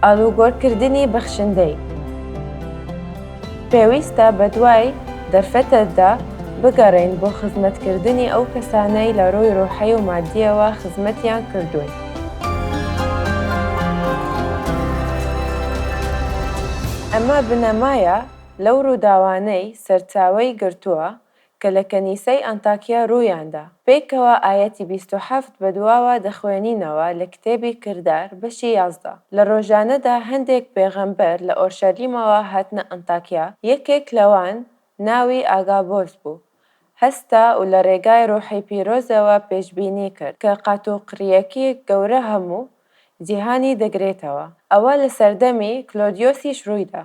ئاڵوگۆڕکردنی بەخشندەی. پێویستە بەدوای دەرفەتەدا بگەڕێین بۆ خزمەتکردنی ئەو کەسانەی لە ڕووی ڕۆحی و مادییەوە خزمەتیان کردووین. ئەمە بنەمایە لەو ڕووداوانەی سەرچاوەی گرتووە کە لە کەنیسەی ئەنتاکیە ڕوویاندا. پێکەوە ئایەتی 27 بەدواوە دەخوێنینەوە لە کتێبی کردار بەشی 11. لە ڕۆژانەدا هەندێک پێغەمبەر لە ئۆرشەلیمەوە هاتنە ئەنتاکیا، یەکێک لەوان ناوی ئاگابۆس بوو، هەستا و لە ڕێگای ڕۆحی پیرۆزەوە پێشبینی کرد کە قاتوقڕییەکی گەورە هەموو جیهانی دەگرێتەوە. ئەوە لە سەردەمی کلۆدیۆسیش ڕوویدا.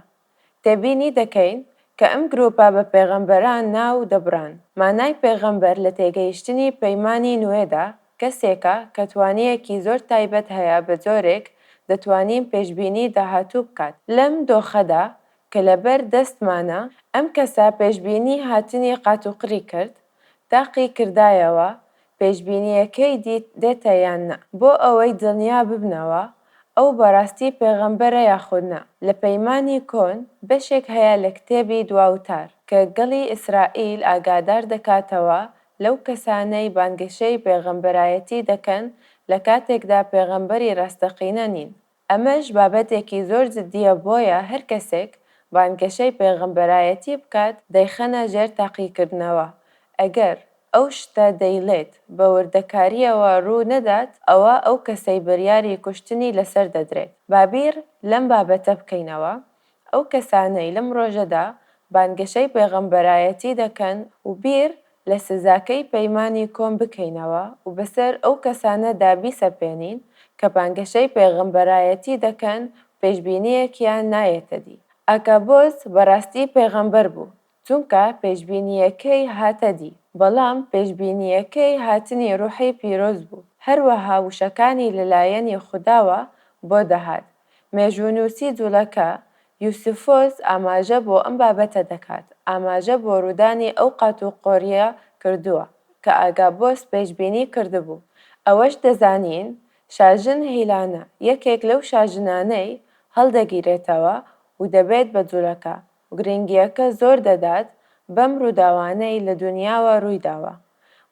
تێبینی دەکەین کە ئەم گروپە بە پێغەمبەران ناو دەبران. مانای پێغەمبەر لە تێگەیشتنی پەیمانی نوێدا کەسێکە کە توانییەکی زۆر تایبەت هەیە بە جۆرێک دەتوانین پێشبینی داهاتوو بکات. لەم دۆخەدا کە لەبەر دەستمانە، ئەم کەسە پێشبینی هاتنی قاتوقڕی کرد، تاقی کردایەوە پێشبینییەکەی دێتە یان نا، بۆ ئەوەی دڵنیا ببنەوە ئەو بەڕاستی پێغەمبەرە یاخود نا. لە پەیمانی کۆن بەشێک هەیە لە کتێبی دواوتار کە گەلی ئیسرائیل ئاگادار دەکاتەوە لەو کەسانەی بانگەشەی پێغەمبەرایەتی دەکەن لە کاتێکدا پێغەمبەری ڕاستەقینە نین. ئەمەش بابەتێکی زۆر جدییە بۆیە هەر کەسێک بانگەشەی پێغەمبەرایەتی بکات دەیخەنە ژێر تاقیکردنەوە، ئەگەر ئەو شتە دەیڵێت بە وردەکارییەوە ڕوو نەدات ئەوا ئەو کەسەی بریاری کوشتنی لەسەر دەدرێت. با بیر لەم بابەتە بکەینەوە، ئەو کەسانەی لەم ڕۆژەدا بانگەشەی پێغەمبەرایەتی دەکەن و بیر لە سزاکەی پەیمانی کۆن بکەینەوە و بەسەر ئەو کەسانەدا بیسەپێنین کە بانگەشەی پێغەمبەرایەتی دەکەن و پێشبینییەکیان نایەتە دی. ئاگابۆس بەڕاستی پێغەمبەر بوو، چونکە پێشبینییەکەی هاتە دی، بەڵام پێشبینییەکەی هاتنی ڕوحی پیرۆز بوو، هەروەها وشەکانی لەلایەنی خوداوە بۆ دەهات. مێژوونووسی جوڵەکە یوسفۆس ئاماژە بۆ ئەم بابەتە دەکات، ئاماژە بۆ ڕوودانی ئەو قاتوقڕییە کردووە کە ئاگابۆس پێشبینی کردبوو. ئەوەش دەزانین شاژن هیلانە یەکێک لەو شاژنانەی هەڵدەگیرێتەوە و دەبێت بە جولەکە و گرنگییەکە زۆر دەدات بەم ڕووداوانەی لە دونیاوە ڕوویداوە،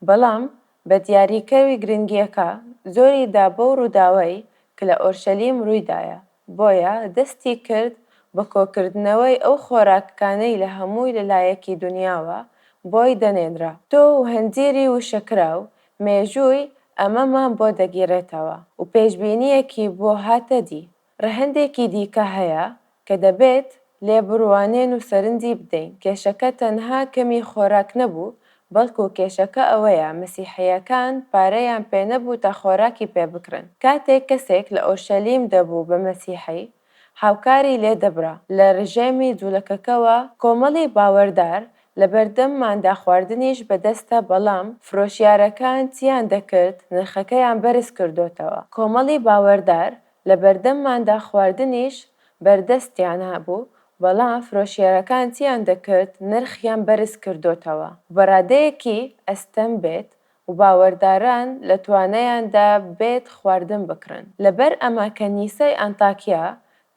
بەڵام بە دیاریکەوی گرنگییەکە زۆری دا بەو ڕووداوەی کە لە ئۆرشەلیم ڕوویدایە. بۆیە دەستی کرد بە کۆکردنەوەی ئەو خۆراکانەی لە هەمووی لەلایەکی دونیاوە بۆی دەنێنرا. تۆو و هەنجیری وشەکراو مێژووی ئەمەمان بۆ دەگیڕێتەوە و پێشبینییەکی بۆ هاتە دی. ڕەهەندێکی دیکە هەیە کە دەبێت لێ بڕوانێن و سەرنجی بدەین، کێشەکە تەنها کەمی خۆراک نەبوو، بەڵکو کێشەکە ئەوەیە مەسیحییەکان پارەیان پێ نەبوو تا خۆراکی پێ بکڕن. کاتێک کەسێک لە ئۆرشەلیم دەبوو بە مەسیحی، هاوکاری لێ دەبرا لە ڕژێمی جولەکەکەوە، کۆمەڵی باوەردار لەبەردەمماندا خواردنیش بەدەستە بەڵام فرۆشیارەکان چیان دەکرد نرخەکەیان بەرز کردۆتەوە. کۆمەڵی باوەردار لەبەردەمماندا خواردنیش بەردەستیان هەبوو، بەڵام فرۆشیارەکان چیان دەکرد نرخیان بەرز کردۆتەوە و بە ڕادەیەکی ئەستەم بێت و باوەرداران لە توانایاندا بێت خواردن بکڕن. لەبەر ئەمە کەنیسەی ئەنتاکیا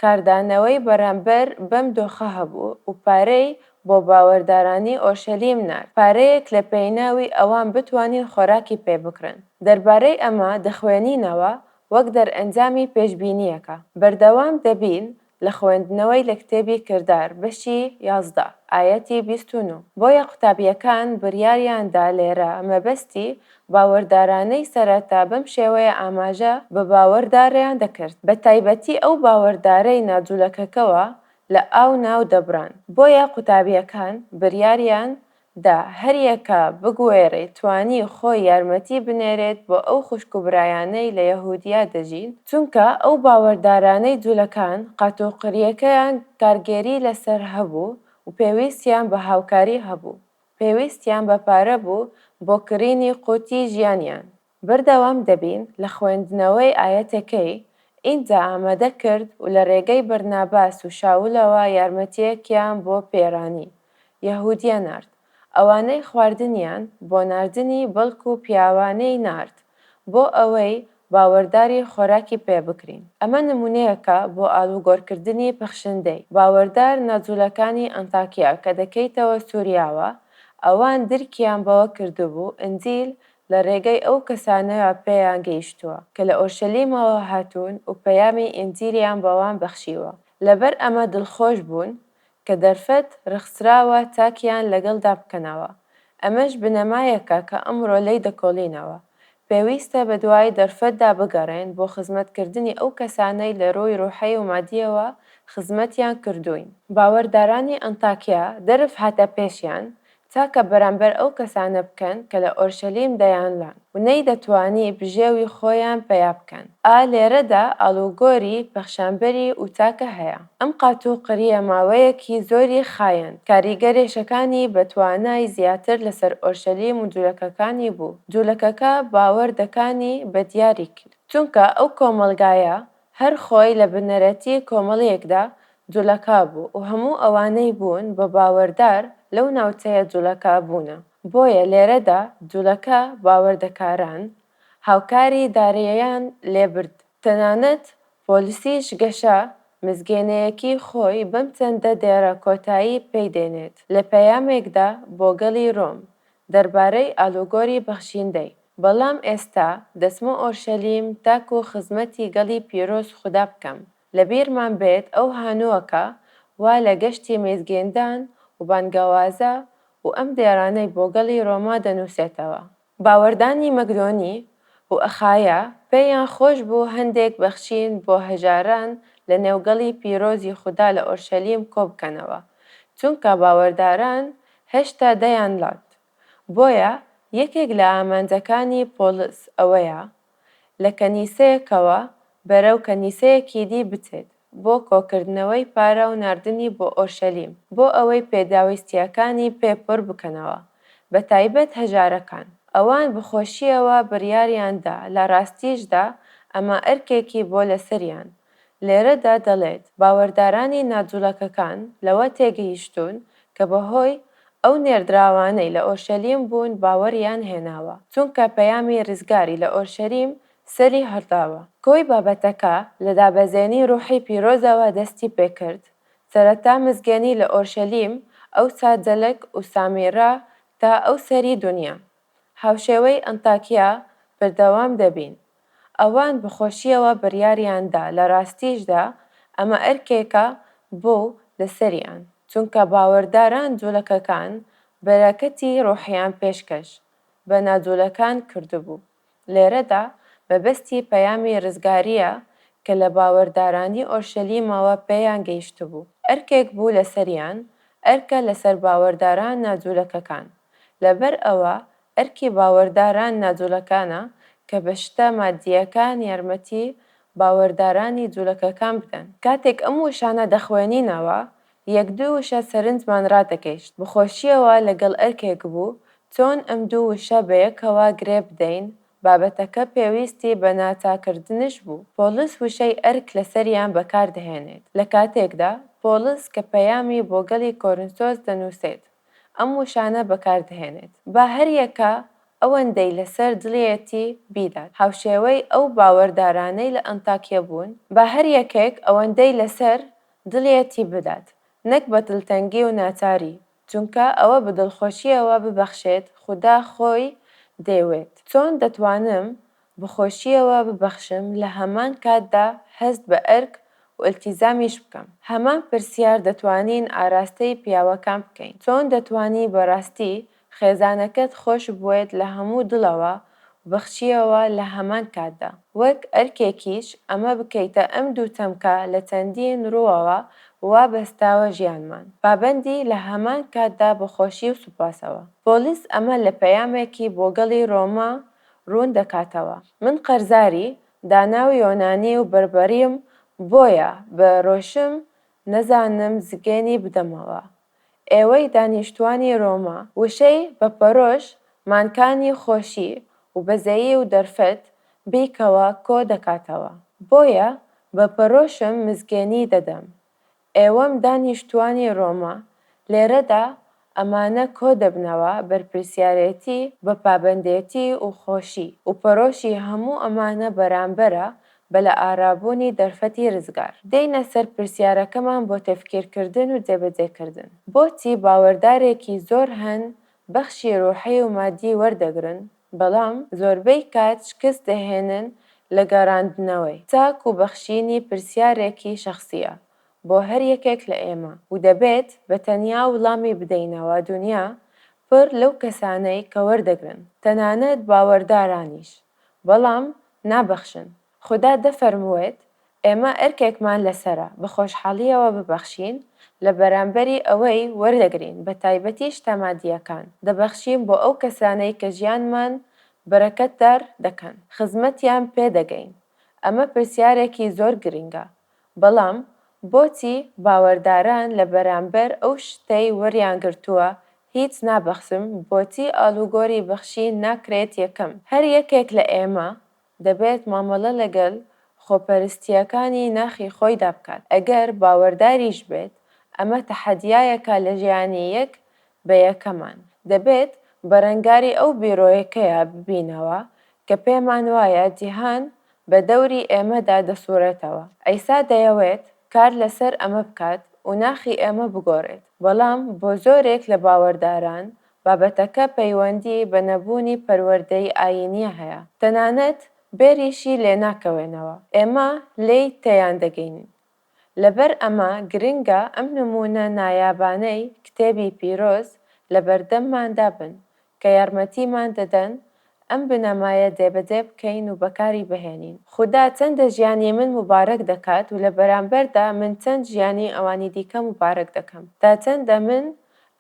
کاردانەوەی بەرامبەر بەم دۆخە هەبوو و پارەی بۆ باوەردارانی ئۆرشەلیم نارد، پارەیەک لە پێناوی ئەوان بتوانین خۆراکی پێ بکڕن. دەربارەی ئەمە دەخوێنینەوە وەک دەرئەنجامی پێشبینییەکە. بەردەوام دەبین لە خوێندنەوەی لە کتێبی کردار بەشی 11 ئایەتی 29. بۆیە قوتابییەکان بڕیاریان دا لێرە مەبەستی باوەردارانەی سەرەتا بەم شێوەیە ئاماژە بە باوەرداریان دەکرد، بە تایبەتی ئەو باوەردارەی ناجولەکەکەوە لە ئاو ناو دەبران. بۆیە قوتابییەکان بریاریان دا هەریەکە بگوێرەی توانی خۆی یارمەتی بنێرێت بۆ ئەو خوشک و برایانەی لە یەهودیا دەژین، چونکە ئەو باوەردارانەی جولەکان قاتوقریەکەیان کارگێری لەسەر هەبوو و پێویستیان بە هاوکاری هەبوو، پێویستیان بە پارە بوو بۆ کڕینی قوتی ژیانیان. بەردەوام دەبین لە خوێندنەوەی ئایەتەکەی، ئینجا ئامادە کرد و لە رێگەی بەرناباس و شاولەوە یارمەتییەکیان بۆ پێرانی یەهودیە نارد، ئەوانەی خواردنیان بۆ ناردنی بەڵکو پیاوانەی نارد بۆ ئەوەی باوەرداری خۆراکی پێ بکرین. ئەمە نمونەیەکە بۆ ئالوگۆرکردنی پەخشندەی باوەردار ناجولەکانی ئەنتاکیا کە دەکەیتەوە سوریاوە ئەوان درکیان بەوە کردبوو ئنجیل لە رێگەی ئەو کەسانەوە پێیان گەیشتووە کە لە ئۆرشەلیمەوە هاتوون و پەیامی ئینجیلیان بەوان بەخشیوە. لەبەر ئەمە دڵخۆش بوون کە دەرفەت رەخسراوە چاکیان لەگەڵدا بکەنەوە. ئەمەش بنەمایەکە کە ئەمڕۆ لێی دەکۆڵینەوە. پێویستە بەدوای دەرفەتدا بگەڕێن بۆ خزمەتکردنی ئەو کەسانەی لە رووی رۆحی و مادییەوە خزمەتیان کردووین. باوەردارانی ئەنتاکیا دەرف هاتە پێشیان چاکە بەرامبەر ئەو کەسانە بکەن کە لە ئۆرشەلیم دەیانلان و نەیدەتوانی بژێوی خۆیان پەیا بکەن. ئا لێرەدا ئاڵوگۆری پەخشانبەری و چاکە هەیە. ئەم قاتوقرییە ماوەیەکی زۆری خایەند. کاریگەرێشەکانی بە توانای زیاتر لەسەر ئۆرشەلیم و جولەکەکانی بوو. جولەکەکە باوەردەکانی بە دیاری کرد. چونکە ئەو کۆمەڵگایە هەر خۆی لە بنەرەتی کۆمەڵیەکدا جولەکە بوو و هەموو ئەوانەی بوون بە باوەردار لەو ناوچەیە جولەکە بوونە. بۆیە لێرەدا جولەکە باوەردەکاران هاوکاری دارەیان لێ برد. تەنانەت پۆلسیش گەشە مزگێنەیەکی خۆی بەم چەندە دێڕە کۆتایی پێی دێنێت لە پەیامێکدا بۆ گەلی رۆم دەربارەی ئالوگۆری بەخشیندەی بەڵام ئێستا دەچمە ئۆرشەلیم تاکو خزمەتی گەڵی پیرۆز خودا بکەم. لەبیرمان بێت ئەو هانووەکە وا لە گەشتی مێزگێندان و بانگەوازە و ئەم دێڕانەی بۆ گەڵی ڕۆما دەنووسێتەوە. باوەردانی مەکدۆنی و ئەخایا پێیان خۆش بوو هەندێک بەخشین بۆ هەژاران لە نێو گەڵی پیرۆزی خودا لە ئۆرشەلیم کۆ بکەنەوە، چونکە باوەرداران هێشتا دەیانلات. بۆیە یەکێک لە ئامانجەکانی پۆڵس ئەوەیە لە کەنیسەیەکەوە بەرەو کەنیسەیەکی دی بچێت بۆ کۆکردنەوەی پارە و ناردنی بۆ ئۆرشەلیم بۆ ئەوەی پێداویستییەکانی پێ پڕ بکەنەوە، بەتایبەت هەژارەکان. ئەوان بە خۆشییەوە بڕیاریان دا، لە ڕاستیشدا ئەمە ئەرکێکی بۆ لەسەریان. لێرەدا دەڵێت، باوەردارانی ناجوڵەکەکان لەوە تێگەیشتوون کە بەهۆی ئەو نێردراوانەی لە ئۆرشەلیم بوون باوەڕیان هێناوە، چونکە پەیامی ڕزگاری لە ئۆرشەلیم سەری هەڵداوە. کۆی بابەتەکە لە دابەزێنی ڕوحی پیرۆزەوە دەستی پێکرد، سەرەتا مزگێنی لە ئۆرشەلیم، ئەوسا جەلەک و سامیرە تا ئەو سەری دونیا. هاوشێوەی ئەنتاکیا بەردەوام دەبین. ئەوان بە خۆشییەوە بڕیاریان دا، لە ڕاستیشدا ئەمە ئەرکێکە بوو لەسەریان، چونکە باوەڕداران جولەکەکان بەرەکەتی ڕۆحیان پێشکەش بە ناجولەکان کردبوو. لێرەدا مەبەستی پەیامی ڕزگارییە کە لە باوەڕدارانی ئۆرشەلیمەوە پێیان گەیشتبوو. ئەرکێک بوو لەسەریان، ئەرکە لەسەر باوەڕداران ناجولەکەکان. لەبەر ئەوە ئەرکی باوەرداران ناجولەکانە کە بە شتە مادییەکان یارمەتی باوەردارانی جولەکەکان بدەن. کاتێک ئەم وشانە دەخوێنینەوە، یەک دوو وشە سەرنجمان ڕادەکێشت. بەخۆشییەوە لەگەڵ ئەرکێک بوو چۆن ئەم دوو وشە بەیەکەوە گرێ بدەین، بابەتەکە پێویستی بە ناچاکردنش بوو. پۆڵس وشەی ئەرک لەسەریان بەکار دەهێنێت. لە کاتێکدا پۆڵس کە پەیامی بۆ گەلی کۆرنسۆس دەنووسێت، ئەم وشانە بەکاردەهێنێت. با هەریەکە ئەوەندەی لەسەر دڵیەتی بیدات. هاوشێوەی ئەو باوەردارانەی لە ئەنتاکیە بوون، با هەریەکێک ئەوەندەی لەسەر دڵیەتی بدات، نەک بە دڵتەنگی و ناچاری، چونکە ئەوە بە دڵخۆشیەوە ببەخشێت خودا خۆی دەیەوێت. چۆن دەتوانم بە خۆشییەوە ببەخشم لە هەمان کاتدا هەست بە ئەرک و ئیلتیزامیش بکەم. هەمان پرسیار دەتوانین ئاراستەی پیاوەکان بکەین. چۆن دەتوانی بە ڕاستی خێزانەکەت خۆش بوێت لە هەموو دڵەوە و بەخشییەوە لە هەمان کاتدا؟ وەک ئەرکێکیش ئەمە بکەیتە ئەم دوو چەمکە لە چەندین ڕووەوە وابەستاوە ژیانمان. پابەندی لە هەمان کاتدا بە خۆشی و سوپاسەوە. پۆڵس ئەمە لە پەیامێکی بۆ گەڵی ڕۆما ڕوون دەکاتەوە. من قەرزاری دانا و یۆنانی و بەربەریم بۆیە بە ڕۆشم نەزانم زگێنی بدەمەوە ئێوەی دانیشتوانی ڕۆما. وشەی بە پەرۆش مانکانی خۆشی و بەزەیی و دەرفەت بیکەوە کۆ دەکاتەوە. بۆیە بە پەرۆشم مزگێنی دەدەم ئێوەم دانیشتوانی ڕۆما. لێرەدا ئەمانە کۆدەبنەوە بەرپرسیارێتی بە پابەندێتی و خۆشی و پەرۆشی هەموو ئەمانە بەرامبەرە بە لە ئارابوونی دەرفەتی رزگار. دێینە سەر پرسیارەکەمان بۆ تەفکیرکردن و جێبەجێکردن. بۆچی باوەردارێکی زۆر هەن بەخشی روحی و مادی وەردەگرن بەڵام زۆربەی کات شکست دەهێنن لە گەڕاندنەوەی؟ چاک و بەخشینی پرسیارێکی شەخسیە بۆ هەر یەکێک لە ئێمە و دەبێت بە تەنیا وڵامی بدەینەوە دونیا پڕ لەو کەسانەی کە وەردەگرن تەنانەت باوەردارانیش بەڵام نابەخشن خودا دەفەرمووێت ئێمە ئەرکێکمان لەسەرە بە خۆشحاڵییەوە ببەخشین لە بەرامبەری ئەوەی وەردەگرین بە تایبەتی شتە مادییەکان دەبەخشین بۆ ئەو کەسانەی کە ژیانمان بەرەکەتدار دەکەن خزمەتیان پێ دەگەین ئەمە پرسیارێکی زۆر گرنگە بەڵام بۆچی باوەرداران لە بەرامبەر ئەو شتەی وەریانگرتووە هیچ نابەخشم بۆچی ئاڵوگۆری بەخشین ناکرێت یەکەم هەر یەکێک لە ئێمە دەبێت مامەڵە لەگەل خۆپەرستییەکانی ناخی خۆیدا بکات ئەگەر باوەرداریش بێت ئەمە تەحەدیایەکە لە ژیانی یەک بە یەکەمان دەبێت بەرەنگاری ئەو بیرۆکەیە ببینەوە کە پێمان وایە جیهان بە دەوری ئێمەدا دەسوڕێتەوە. عیسا دەیەوێت کار لەسەر ئەمە بکات و ناخی ئێمە بگۆڕێت، بەڵام بۆ زۆرێک لە باوەڕداران بابەتەکە پەیوەندی بە نەبوونی پەروەردەی ئایینییە هەیە، تەنانەت بێریشی لێناکەوێنەوە، ئێمە لێی تێیاندەگەین. لەبەر ئەمە گرنگە ئەم نموونە نایابانەی کتێبی پیرۆز لەبەردەمماندا بن کە یارمەتیمان دەدەن ئەم بنەمایە جێبەجێ بکەین و بەکاری بهێنین. خودا چەندە ژیانی من موبارەک دەکات و لە بەرامبەردا من چەند ژیانی ئەوانی دیکە موبارەک دەکەم. تا چەندە من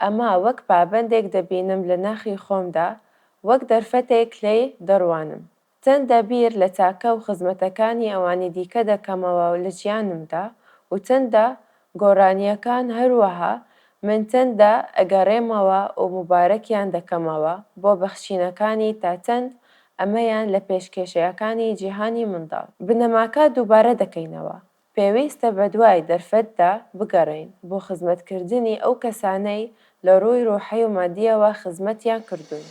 ئەمە وەک پابەندێک دەبینم لە ناخی خۆمدا وەک دەرفەتێک لێی دەڕوانم. چەندە بیر لە چاکە و خزمەتەکانی ئەوانی دیکە دەکەمەوە لە ژیانمدا و چەندە گۆڕانییەکان هەروەها من چەندە ئەگەڕێمەوە و موبارەکیان دەکەمەوە بۆ بەخشینەکانی تا چەند ئەمەیان لە پێشکێشیەکانی جیهانی منداڵ بنەماکە دووبارە دەکەینەوە پێویستە بەدوای دەرفەتدا بگەڕێین بۆ خزمەتکردنی ئەو کەسانەی لە ڕووی ڕۆحی و مادییەوە خزمەتیان کردووین.